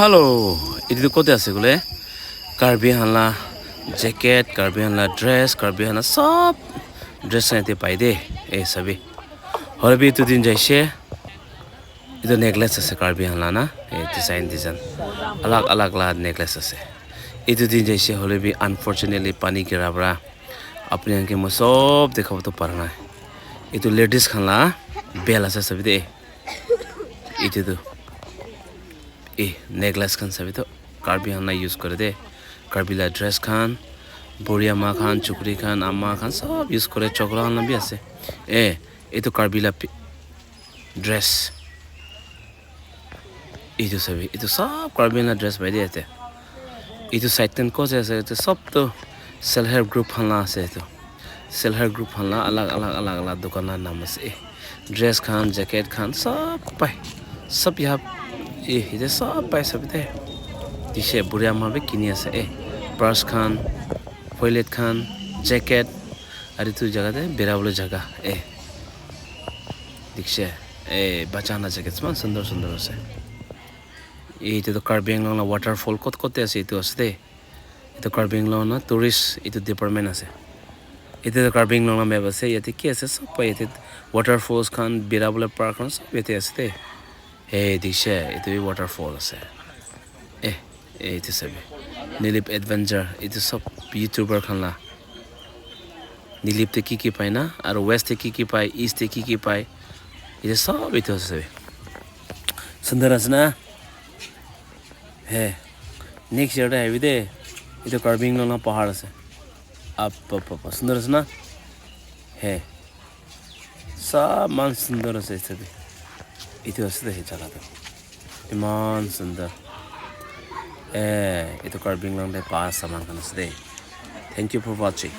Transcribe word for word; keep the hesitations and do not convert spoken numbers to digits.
Hello, etu tu kote ase koile? Karbi khan la jacket, Karbi khan la dress, Karbi khan la sob dress khan yate pai de. Eh, sabi. Hoile bi etu din jaise. Etu necklace ase Karbi khan la na. Eh, design, design. Alag alag la necklace ase. Etu din jaise hoile bi unfortunately pani gira para apni khan ke moi sob dekhabo to para nai. Etu ladies khan la belt ase sabi de. Etu tu. Eh, necklace khan sabi to Karbi khan la use kore de. Karbi la dress khan, buri ama khan, chukri khan, ama khan sob use kore, chokra khan la bi ase. Eh, etu Karbi la pi- dress. Etu sabi, etu sob Karbi la dress pai de ase. Etu side khan ko ase, etu sob to self help group khan la ase etu. Self help group khan la alag alag alag alag dukan la nam ase. Dress khan, jacket khan sob pai. Sob yaha eh yate sob pai sabi de. Dise buri ama bi kini ase eh. Purse khan, wallet khan, jacket, aru etu jaga te bera bole jaga eh. Dikse eh bacha khan la jacket eman sundor sundor ase. Etu tu Karbi Anglong la waterfall kot kot te ase etu ase de. Etu Karbi Anglong na tourist etu department ase. Etu tu Karbi Anglong la map ase. Yate ki ase sob pai yate waterfalls khan, bera bole park khan sob yate ase de. Hey, dikse etu bi waterfall ase. Eh, eh, etu sabi. Nilip Adventure etu sob YouTuber khan la. Nilip te ki ki pai na, aru west te ki ki pai, east te ki ki pai. Etu sob etu ase sabi. Sundor ase na? He, next year te ahibi de. Etu Karbi Anglong la pahar ase. Up, up, up, up. Sundor ase na? He. Sob eman sundor ase etu de. Etu ase de he jaga tu. Eman sundor. Eh, etu Karbi Anglong te pa saman khan ase de. Thank you for watching.